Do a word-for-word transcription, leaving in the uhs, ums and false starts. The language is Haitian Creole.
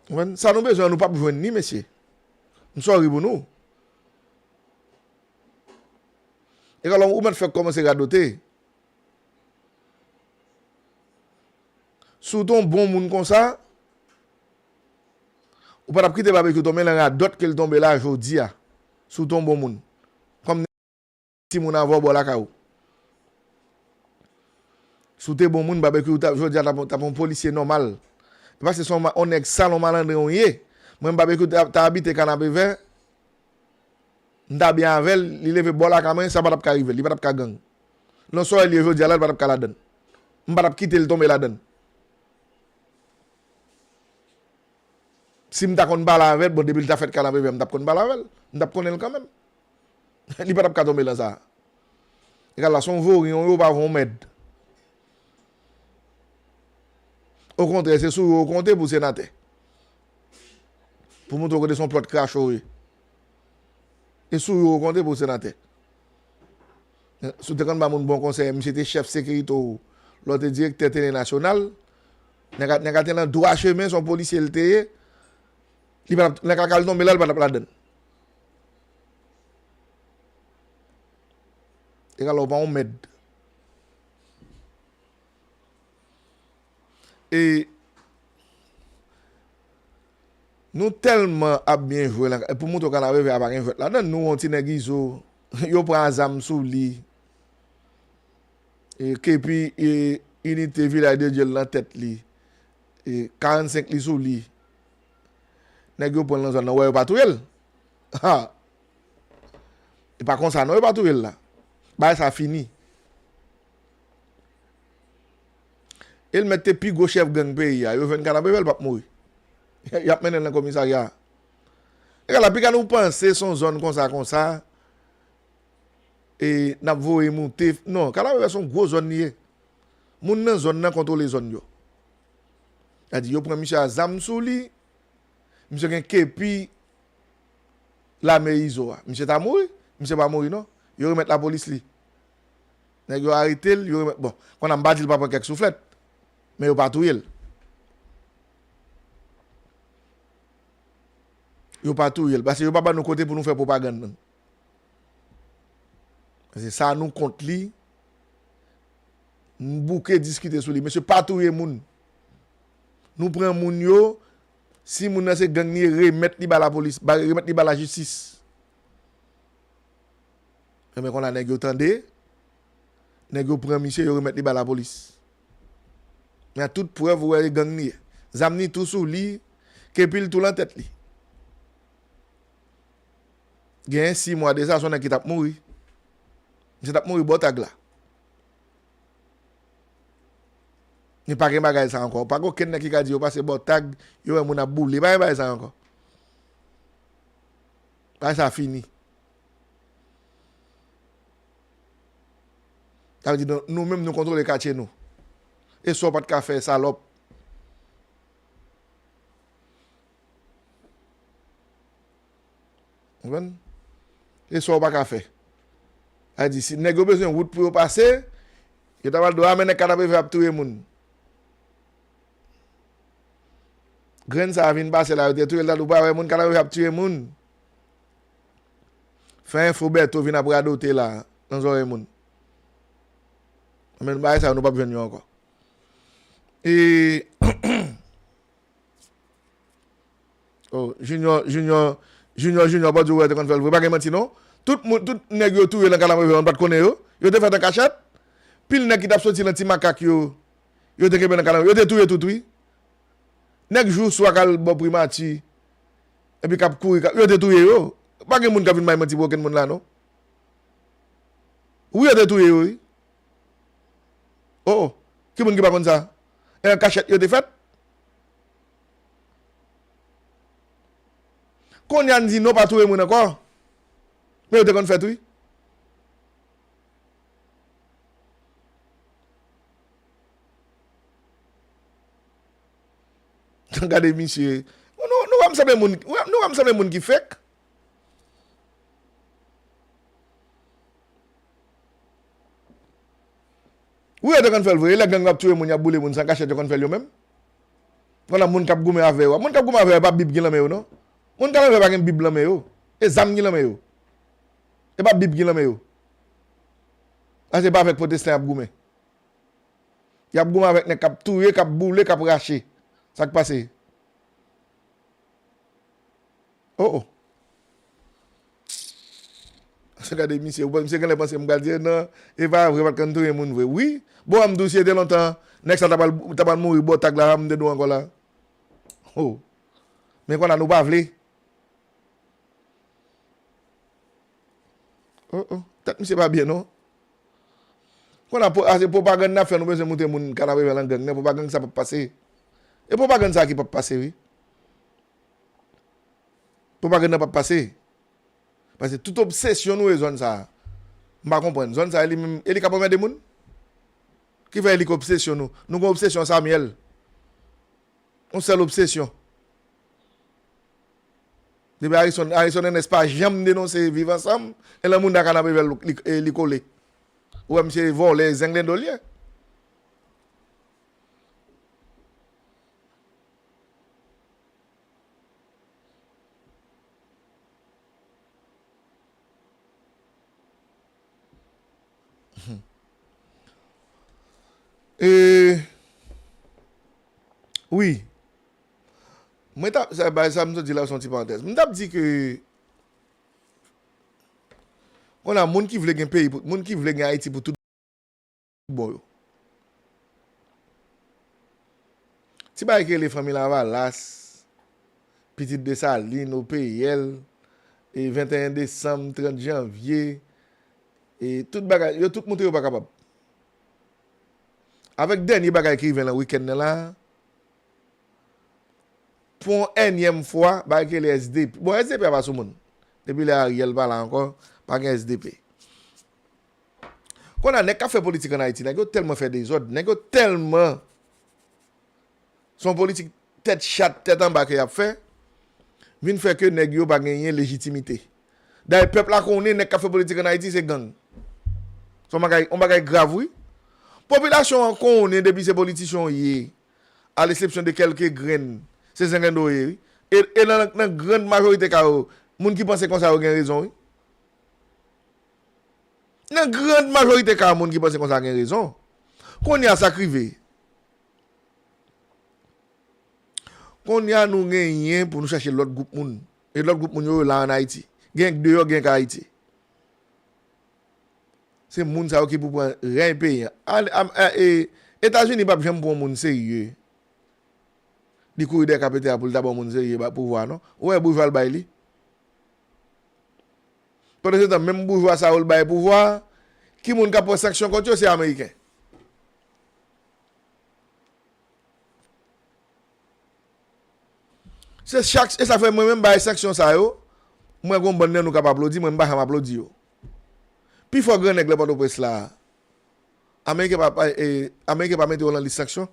Konprann? Sa nou bezwen, nou p ap jwenn ni, mesye. M sòri pou nou. E alò, ou mèt fè kòmanse radote. Si w te yon bon moun konsa, ou pa t ap kite Babekyou tonbe nan radòt ke l tonbe la jodi a. Si w te yon bon moun. Kòm timoun avè w bò lakay ou. Si w te bon moun, Babekyou, jodi a, t ap, t ap yon polisye nòmal. E paske se yon ma-, yon nèg sal, yon malandren ou ye. Mwen, Babekyou ta, ta abite Kanapevè, m ta byen avè l, li leve bò lakay mwen, sa pa t ap ka rive l, li pa t ap ka gang. Nan sa w ye jodi a la, li pa t ap ka ladann. M pa t ap kite l tonbe ladann. Si m ta konn pale avè l, bon, depi l ta fèt Kanapevè, m t ap konn pale avè l. M t ap konnen l kanmenm. Li pa t ap ka tonbe nan sa. Egal la, se yon vori, yon yo pa yon mèd. Okontrè, se sou yo yo konte pou senatè. Pou montre w kote se yon plòt krache w ye. E sou yo yo konte pou senatè. Si w te konn ba moun bon konsèy, misye te chèf sekirite w, lè w te direktè Tele Nasyonal, nèg la, nèg la te nan dwa chemen, se yon polisye l te ye, li pa t ap, nan kaka l tonbe la, li pa t ap ladann. Egal la, ou pa yon mèd. E nou tèlman ap byen jwe la, e pou montre w Kanapevè a pa gen jwèt ladann, nou wè yon ti nèg Izo, yo pran zam sou li. E kepi, e inite Vilaj de Dye l nan tèt li. E karannsenk li sou li. Nèg yo pran l nan zòn nan, wè yo pa touye l. Ha! E pa konsa non, yo pa touye l la. Bagay sa fini. E l mèt te pi gwo chèf gang peyi a. Yo jwenn Kanapevè, l p ap mouri. Y ap mennen l nan komisarya. Egal la, piga nou panse se yon zòn konsa, konsa, e n ap voye moute. Non, Kanapevè se yon gwo zòn li ye. Moun nan zòn nan kontwole zòn yo. Sa di, yo pran misye a zam sou li, misye gen kepi lame Izo a. Misye ta mouri, misye pa mouri non. Yo remèt lapolis li. Nèg yo arete l, yo remèt, bon, kounye a m pa di l pa pran kèk souflèt, men yo pa touye l. Yo pa touye l, paske yo pa ban nou kote pou nou fè pwopagann nan. Se sa nou kont li, n bouke diskite sou li. Mesye pa touye moun. Nou pran moun yo, si moun nan se gang li ye, remèt li ba lapolis, ba, remèt li ba lajistis. Enben kounye a nèg yo tande, nèg yo pran misye, yo remèt li ba lapolis. Men a tout prèv ou wè e gang li ye. Zam ni tou sou li, kepi l tou lan tèt li. Genyen sis mwa de sa, se yon nèg ki t ap mouri. Misye t ap mouri bò tag la. Men pa gen bagay sa ankò. Pa gen okenn nèg ki ka di yo pase bò tag, yo wè moun ap boule. Pa gen bagay sa ankò. Bagay sa fini. Sa vle di nou, nou menm nou kontwole katye nou. E sa w pa t ka fè, salòp. Konprann? E sa w pa ka fè. Sa vle di, si nèg yo bezwen wout pou yo pase, yo ta pral di w, a, men nèg Kanapevè ap touye moun. Grenn sa a vin pase la, yo te touye l, ta di w pa wè moun Kanapevè ap touye moun. Fè enfo Bèto vin ap radote la, nan zòrèy moun. Men bagay sa yo, nou p ap jwenn yo ankò. E Oh, Junior, Junior, Junior, Junior, Bondye wè te konn fè l vre. Pa gen manti non. Tout moun, tout nèg yo touye nan Kanapevè, moun pa t konnen yo. Yo te fèt an kachèt. Pil nèg ki t ap soti nan Ti Makak yo, yo te kenbe nan Kanapevè. Yo te touye tout, wi. Nèg jou swa k al bò primati, epi k ap kouri, k ap, yo te touye yo. Pa gen moun k ap vin bay manti pou okenn moun la, non. Wi, yo te touye yo, wi. Oh, oh. Ki moun ki pa konn sa? E an kachèt yo te fèt? Kounye a n di nou pa touye moun ankò. Men yo te konn fèt wi. Gade misye. Nou, nou, nou wè m sanble moun, nou wè m sanble moun ki fake. Wi, yo te konn fè l vre. E lè gang yo ap touye moun, y ap boule moun, se an kachèt yo konn fè l yo menm. Kounye a moun k ap goumen avè yo a. Moun k ap goumen avè yo, e pa Bib gen nan men yo, non. Moun k ap avè yo pa gen Bib nan men yo. E zam gen nan men yo. E pa Bib gen nan men yo. Paske e pa avèk pwotestan y ap goumen. Y ap goumen avèk nèg k ap touye, k ap boule, k ap rache. Sa k pase? Oh, oh. Se gade misye, ou misye genlè panse m pral di, "Non, e pa vre, pa t konn touye moun vre." Wi. Bon, m di w, si se te lontan, nèg sa ta pral, ta pral mouri bò tag la, m te di w ankò la. Oh. Men kounye a nou pa vle. Oh, oh. Tèt misye pa byen, non. Kounye a, po-, ase pwopagann n ap fè, nou bezwen moute moun Kanapevèl an gang nan, pwopagann sa p ap pase. E pwopagann sa ki p ap pase, wi. Pwopagann nan p ap pase. Paske tout obsesyon nou e zòn sa a. M pa konprann. Zòn sa a, e li menm, e li k ap anmède moun? Ki fè e li k obsesyon nou? Nou gen obsesyon Samyèl. Yon sèl obsesyon. Depi Arison, Arison Ernest pa janm denonse Viv Ansanm, e lan moun nan Kanapevèl li, e li kole. Ou wè misye vòlè zenglendo l ye. E, wi. Mwen t ap, sa, ba, sa m sot di la, se yon ti parantèz. Mwen t ap di ke, kounye a, moun ki vle gen peyi, pou, moun ki vle gen Ayiti pou tout bon yo. Ti bagay ki rele Fanmi Lavalas, Pitit Desalin, O P L, e venteyen desanm, trant janvye, e tout bagay, yo tout montre yo pa kapab. Avèk dènye bagay ki rive nan wikenn nan la, pou yon ènyèm fwa, bagay ki rele S D P. Bon, S D P a pa sou moun. Depi lè Ariel pa la ankò, pa gen S D P. Kounye a, nèg k ap fè politik ann Ayiti, nèg yo tèlman fè dezòd, nèg yo tèlman, se yon politik tèt chat, tèt anba ke y ap fè, vin fè ke nèg yo pa genyen lejitimite. Dayè, pèp la konnen nèg k ap fè politik ann Ayiti se gang. Se yon bagay, yon bagay grav, wi. Popilasyon an konnen depi se politisyen w ye, à l'exception de quelques grenn, se zenglendo w ye, wi. E, e nan, nan grand majorite ka yo, moun ki panse konsa yo gen rezon, wi. Nan grand majorite ka moun ki panse konsa gen rezon. Kounye a sa k rive. Kounye a nou genyen pou nou chache lòt gwoup moun. E lòt gwoup moun yo, yo la ann Ayiti. Gen k deyò, gen k Ayiti. Se moun sa yo ki pou pran rèy peyi an. A, a, a, e, Etazini p ap janm pran yon moun serye. Li kouri dèyè kapete a pou l ta ba yon moun serye ba pouvwa a, non. Ou wè boujwa l bay li. Pandan se tan, menm boujwa sa yo l bay pouvwa a, ki moun k ap pran sanksyon kont yo? Se Ameriken. Se chak, e sa fè mwen menm bay sanksyon sa yo, mwen gon bann nan nou k ap aplodi, mwen m pa janm aplodi yo. Pifò gran nèg nan Pòtoprens la, Ameriken pa, pa, e, Ameriken pa mete yo nan lis sanksyon.